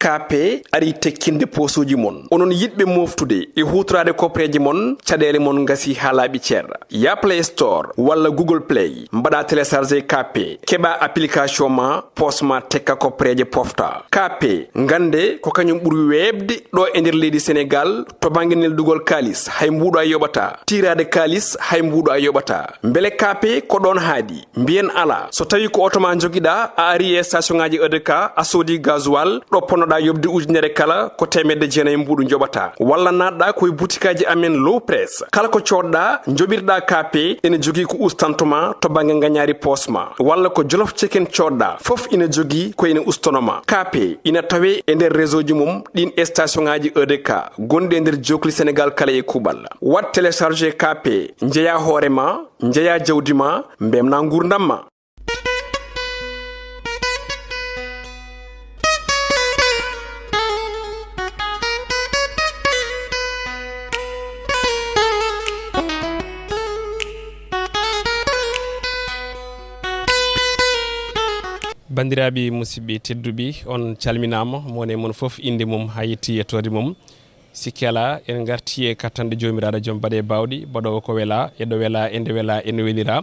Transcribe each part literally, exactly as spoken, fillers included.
K P ari tekkinde poosuuji mon. Onon yiɗɓe mooftude e huutoraade koppareeje mon, caɗeele mon ngasi haa laaɓi cer. Ya Play Store walla Google Play, mbaɗa télécharger K P, keɓa application ma, poos ma tekka koppareeje pofta. K P, ngannde ko kañum ɓuri weeɓde ɗo e nder leydi Senegaal to bannge neldugol kaalis, hay mbuuɗo a yoɓataa. Tiiraade kaalis, hay mbuuɗo a yoɓataa. Mbele K P ko ɗoon haaɗi? Mbiyen alaa. So tawii ko oto ma njogiɗaa, a ari e station ŋaaji E D K, a soodi gasoil, ɗo ponnoɗaa yoɓde ujunere kala, ko teemedde jeenayi mbuuɗu njoɓataa. Walla naatɗaa ko e butikaaji amen Low Press. Kala ko coodɗaa, njoɓirɗaa K P, ene jogii ko ustanto ma to bannge ngañaari poos ma. Walla ko Jolof Chicken coodɗaa, fof ina jogii ko ene ustono ma. K P ina tawee e nder réseau ji mum ɗiin e station ŋaaji E D K gonɗi e nder jookli Senegaal kala e kuuɓal. Waɗ télécharger K P, njeyaa hoore ma, njeyaa jawdi ma, mbemnaa nguurndam ma. Banndiraaɓe musidɓe tedduɓe, on calminaama, mo woni e mon fof innde mum haa yetti yettoode mum. Sikke alaa, en ngartii e kattanɗe Joomiraaɗo Joom baɗe baawɗi, baɗoowo ko welaa, e ɗo welaa, e nde welaa, e no weliraa,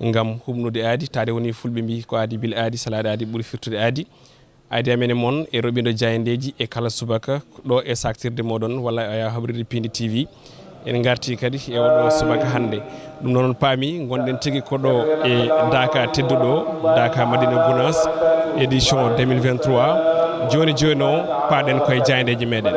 ngam huɓnude aadi, taade woni Fulɓe mbii ko aadi bil aadi, salaaɗe aadi ɓuri firtude aadi. Aadi amen e mon e roɓindo jaayndeeji e kala subaka ɗo e saktirde mooɗon walla e habrirde Piindi T V. En ngartii kadi e oɗo subaka hannde. Ɗum noon on paami, ngonɗen tigi ko ɗo e Daaka tedduɗo, Daaka Madina Gounass, édition deux mille vingt-trois. Jooni jooni o, paaɗen koye jaayndeeji meɗen.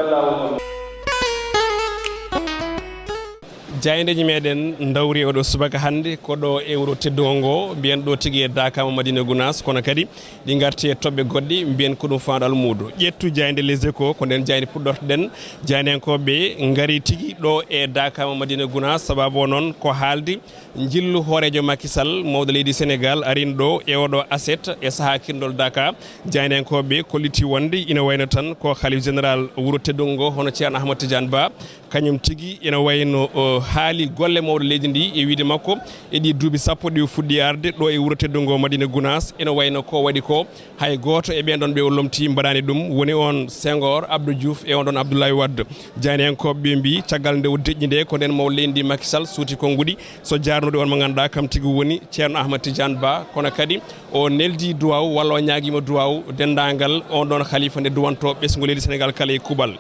Jaayndeeji meɗen ndawri oɗo subaka hannde ko ɗo e wuro teddungo ngo, mbiyen ɗo tigi e Daaka mo Madina Gounass, kono kadi ɗi ngarti e toɓɓe goɗɗe, mbiyen ko ɗum faandu almuudo. Ƴettu jaaynde Les Échos, ko nden jaaynde puɗɗortoɗen. Jaayndeyankooɓe ngari tigi ɗo e Daaka mo Madina Gounass, sababu o noon ko haalde njillu hooreejo Macky Sall, mawɗo leydi Senegaal, arin ɗo e oɗo aset e sahaa kirndol Daaka. Jaayndeyankooɓe kolliti wonde ina wayno tan ko Khalif Général wuro teddungo ngo, hono Ceerno Ahmad Tidiane Ba, kañum tigi ina wayno, o, haali golle mawɗo leydi ndi e wiyde makko e ɗi duuɓi sappo ɗi o fuɗɗi arde ɗo e wuro teddungo Madina Gounass, ina wayno ko waɗi ko hay gooto e ɓeen ɗoon ɓe o lomti mbaɗaani ɗum. Woni oon Senghor, Abdou Diouf e oon ɗoon Abdoulaye Wade. Jaayndeyankooɓe ɓe mbii caggal nde o deƴƴi nde ko ndeen mawɗo leydi ndi Macky Sall suuti konnguɗi so jaarnude oon mo ngannduɗaa kam tigi woni Ceerno Ahmad Tidiane Ba, kono kadi o neldi duwaaw walla o ñaagiima duwaaw denndaangal oon ɗoon khalifa nde duwantoo ɓesngu leydi Senegaal kala e kuuɓal.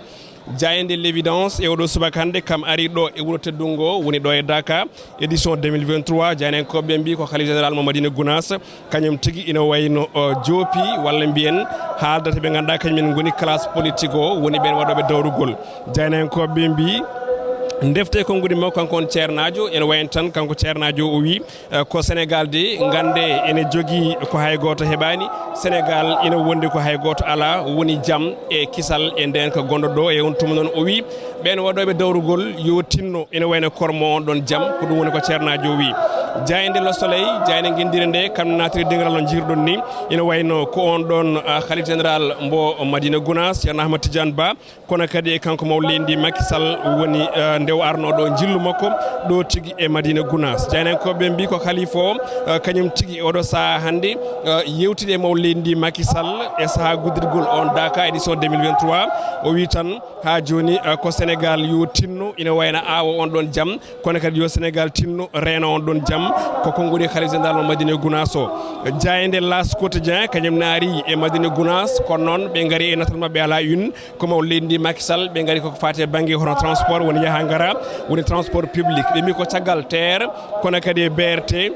Jaaynde L'Évidence e oɗo subaka hannde kam ari ɗo e wuro teddungo ngo woni ɗo e Daaka, édition deux mille vingt-trois. Jaayndeyankooɓe mbii ko Khalif Général mo Madina Gounass, kañum tigi ina wayno, o, joopi walla mbiyen haaldata ɓe ngannduɗaa kañum en ngoni classe politique o, woni ɓeen waɗooɓe dawrugol. Jaayndeyankooɓe mbii ndefte konnguɗi makko kanko on ceernaajo, ene wayno tan kanko ceernaajo o wii, Eh, ko Senegaal de, ngannde ene jogii ko hay gooto heɓaani. Senegaal ina wondi ko hay gooto alaa, woni jam e kisal e ndeenka gonɗo ɗo. E on tuma noon o wii, ɓeen waɗooɓe dawrugol yo tinno, ina wayno kormo on ɗoon jam, ko ɗum woni ko ceernaajo o wii. Jaaynde Le Soleil, jaaynde ngenndire nde, kam naatiri dingiral no njirɗon ni, ina wayno ko on ɗoon, ah, Khalif Général mbo Madina Gounass, Ceerno Ahmad Tidiane Ba, kono kadi e kanko mawɗo leydi ndi Macky Sall woni, eh, nde o arnoo ɗo njillu makko ɗo tigi e Madina Gounass. Jaayndeyankooɓe mbii ko khalifa o, eh, kañum tigi oɗo sahaa hannde, eh, yewtide e mawɗo leydi ndi Macky Sall e sahaa guddirgol on Daaka édition deux mille vingt-trois. O wii tan haa jooni, eh, ko Senegaal yo tinno, ina wayno aawo on ɗoon jam, kono kadi yo Senegaal tinno reeno on ɗoon jam, ko konnguɗi Khalif Général mo Madina Gounass o. Jaaynde L'As Quotidien kañum naari e Madina Gounass, kono noon ɓe ngari e natal maɓɓe à la une, ko mawɗo leydi ndi Macky Sall, ɓe ngari koko faati e bannge hono transport, woni yaha ngara, woni transport public. Ɓe mbii ko caggal T E R, kono kadi e B R T,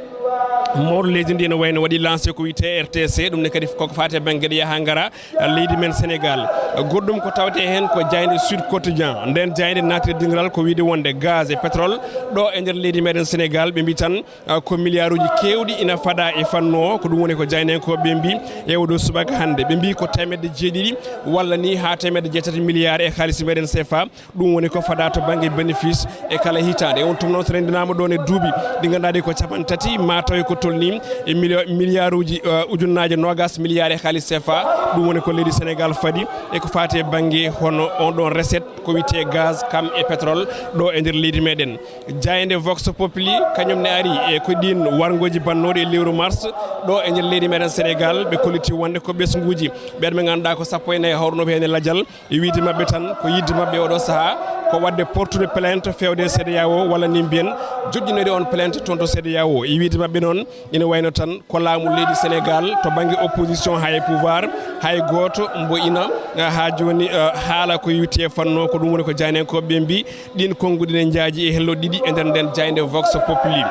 mawɗo leydi ndi ene wayno waɗi lancé ko wiyetee R T C, ɗum ne kadi koko faati e bannge ɗe yaha ngara, leydi men Senegaal. Goɗɗum ko tawetee heen ko jaaynde Sud Quotidien. Ndeen jaaynde naatiri dingiral ko wiyde wonde gaz e pétrole ɗo e nder leydi meɗen Senegaal. Ɓe mbii tan, ah, ko miliyaaruuji keewɗi ina faɗa e fannu o. Ko ɗum woni ko jaayndeyankooɓe ɓe mbii e oɗo subaka hannde. Ɓe mbii ko teemedde jeeɗiɗi walla ni haa teemedde jeetati miliyaar e haalisi meɗen C F A. Ɗum woni ko faɗa to bannge bénéfice e kala hitaande. E on tuma noon so renndinaama ɗoon e duuɓi ɗi ngannduɗaa ɗi ko capanɗe tati, ma tawi ko tolnii e milio-, miliyaaruuji, eh, ujunnaaje noogaas miliyaar e haalis C F A. Ɗum woni ko leydi Senegaal faɗi e ko faati e bannge hono on ɗoon recette, ko wiyetee gaz, kam e pétrole ɗo e nder leydi meɗen. Jaaynde Vox Populi, kañum ne ari e ko ɗiin warngooji bannooɗi e lewru mars ɗo e nder leydi meɗen Sénégal, ɓe kollitii wonde ko ɓesnguuji ɓen ɓe ngannduɗaa ko sappo e nayi hawrunooɓe heen e lajal. E wiyde maɓɓe tan, ko yiɗde maɓɓe oɗo sahaa ko waɗde portude plainte feewde CEDEAO, walla ni mbiyen joƴƴinoyde on plainte toon to CEDEAO. E wiyde maɓɓe noon, ina wayno tan ko laamu leydi Sénégal, to bannge opposition haa e pouvoir, hay gooto mbo ina, eh, haa jooni, eh, haala ko yowiti e fannu o. Ko ɗum woni ko jaayndiyankooɓe ɓe mbii. Ɗiin konnguɗi ne njaaji e hello ɗiɗi e nder nden jaaynde Vox Populi.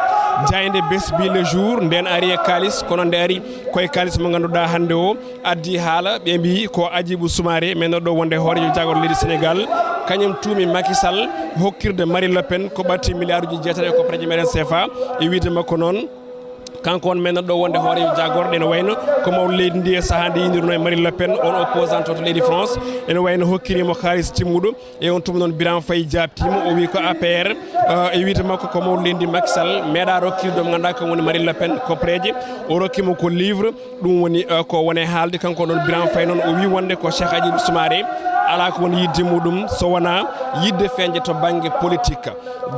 Jaaynde Bes bi Le Jour, nden ari e kaalis, kono nde ari koye kaalis mo ngannduɗaa hannde o, addi haala, ɓe mbii ko Hadjibou Soumaré, men ɗo wonde hooreejo jaagorɗo leydi Sénégal, kañum tuumi Macky Sall hokkirde Marine Le Pen ko ɓatti miliyaaruuji jeetati e koppareeje meɗen C F A. E wiyde makko noon, kanko on men ɗo wonde hooreejo jaagorɗo, ene wayno ko mawɗo leydi ndi e sahaa nde yinirno e Marine Le Pen, on opposant to leydi France, ene wayno hokkiriimo kaalis timmuɗo. E on tuma noon, Birame Faye jaabtiima, o wii ko A P R, eh, e wiyde makko ko mawɗo leydi ndi Macky Sall meeɗaa rokkirde mo ngannduɗaa kam woni Marine Le Pen koppareeje, o rokkiimo ko livre. Ɗum woni, eh, ko woni haalde. Kanko ɗon Birame Faye noon, o wii wonde ko Cheikh Hadjibou Soumaré alaa ko woni yiɗde muɗum so wonaa yiɗde feeñde to bannge politique.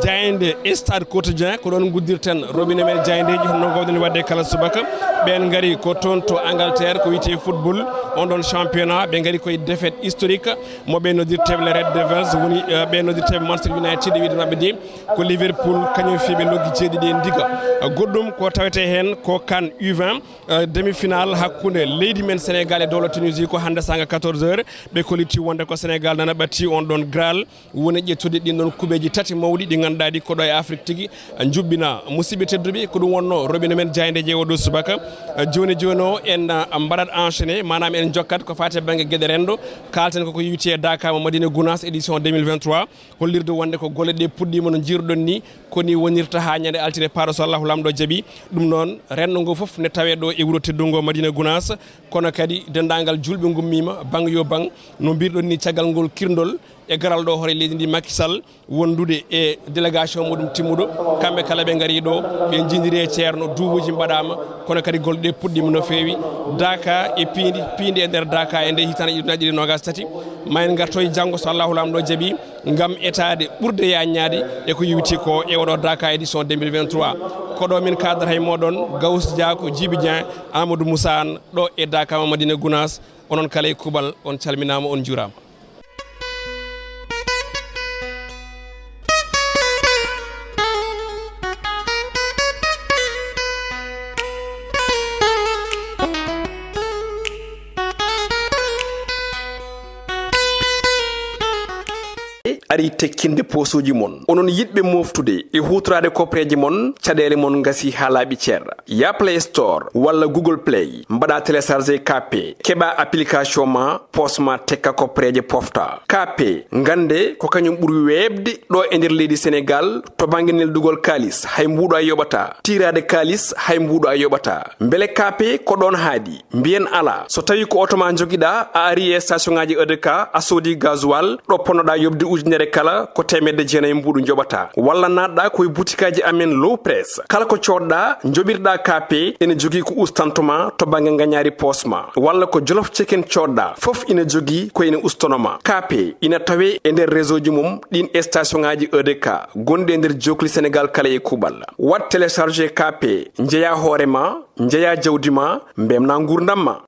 Jaaynde Stade Quotidien, ko ɗoon nguddirten robinet men jaayndeeji, hono no ngoowɗen waɗde kala subaka. Ɓeen ngari ko toon to Angleterre, ko wiyetee football, on ɗon championnat, ɓe ngari koye défaite historique mo ɓe noddirtee les Red Devils, woni, eh, ɓe noddirtee Manchester United, e wiyde maɓɓe de ko Liverpool, kañum fii ɓe loggi jeeɗiɗi e ndiga. Goɗɗum ko tawetee heen ko CAN U vingt, eh, demi-finale hakkunde leydi men Sénégal e dowla Tunisie, ko hannde saanga quatorze heures. Ɓe kollitii wonde ko Sénégal nana ɓatti on ɗon Graal, woni ƴettude ɗin ɗon kubeeji tati mawɗi ɗi ngannduɗaa ɗi ko ɗo e Afrik tigi, eh, njuɓɓina. Musidɓe tedduɓe, ko ɗum wonno robinet men jaayndeeji e oɗo subaka. Eh, jooni jooni o en, eh, mbaɗat enchaîné, maanaam en jokkat ko faati e bannge geɗe renndo. Kaalten ko ko yowiti e Dakar mo Madina Gounass édition deux mille vingt-trois. Hollirde wonde ko golle ɗe puɗɗiima no njiiruɗon ni, ko ni wonirta haa ñande altine paaɗo so Allahu Laamɗo jaɓi. Ɗum noon, renndo ngo fof ne tawee ɗo e wuro teddungo Madina Gounass. Kono kadi denndaangal juulɓe ngummiima, baŋ yo baŋ, no mbirɗon ni, caggal ngol kirndol e garal ɗo hoore leydi ndi Macky Sall, wondude e délégation muɗum timmuɗo. Kamɓe kala ɓe ngari ɗo, ɓe njindiri e ceerno, duubuuji mbaɗaama, kono kadi golle ɗe puɗɗiima no feewi. Daaka e piindi, piindi e nder Daaka e nde hitaande ujunnaji ɗiɗi e noogas tati. Ma en ngartoy janngo so Allahu Laamɗo jaɓi, ngam etaade ɓurde yaññaade e ko yowiti ko e oɗo Daaka édition deux mille vingt-trois. Ko ɗo min kaaldata e mooɗon, Gawus Dia, ko Jibi Dieng, Amadou Moussa Anne, ɗo e Daaka mo Madina Gounass. Onon kala e kuuɓal, on calminaama, on njuuraama. Ari tekkinde poosuuji mon. Onon yiɗɓe moftude e huutoraade kopreeje mon, caɗeele mon ngasi haa laaɓi cer. Ya Play Store walla Google Play, mbaɗa télécharger K P, keɓa application ma, poos ma tekka kopreeje pofta. K P, ngannde ko kañum ɓuri weeɓde ɗo e nder leydi Senegaal to bannge neldugol kaalis, hay mbuuɗo a yoɓata. Tiiraade kaalis, hay mbuuɗo a yoɓata. Mbele K P ko ɗoon haaɗi? Mbiyen alaa. So tawi ko oto ma njogiɗa, a ari e station ngaji E D K, a soodi gasoil, ɗo ponnoɗa yoɓde ujunere kala, ko teemedde jeenayi mbuuɗu njoɓata. Walla naatɗa ko e butikaji amen Low Press. Kala ko coodɗa, njoɓirɗa K P, ene jogii ko ustantoma to bannge ngañaari poos ma. Walla ko Jolof Chicken coodɗa, fof ina jogii ko ene ustonoma. K P ina tawe e nder réseau ji mum ɗin station ngaji E D K gonɗi e nder jookli Senegaal kala e kuuɓal. Waɗ télécharger K P, njeya hoore ma, njeya jawdi ma, mbemna nguurndam ma.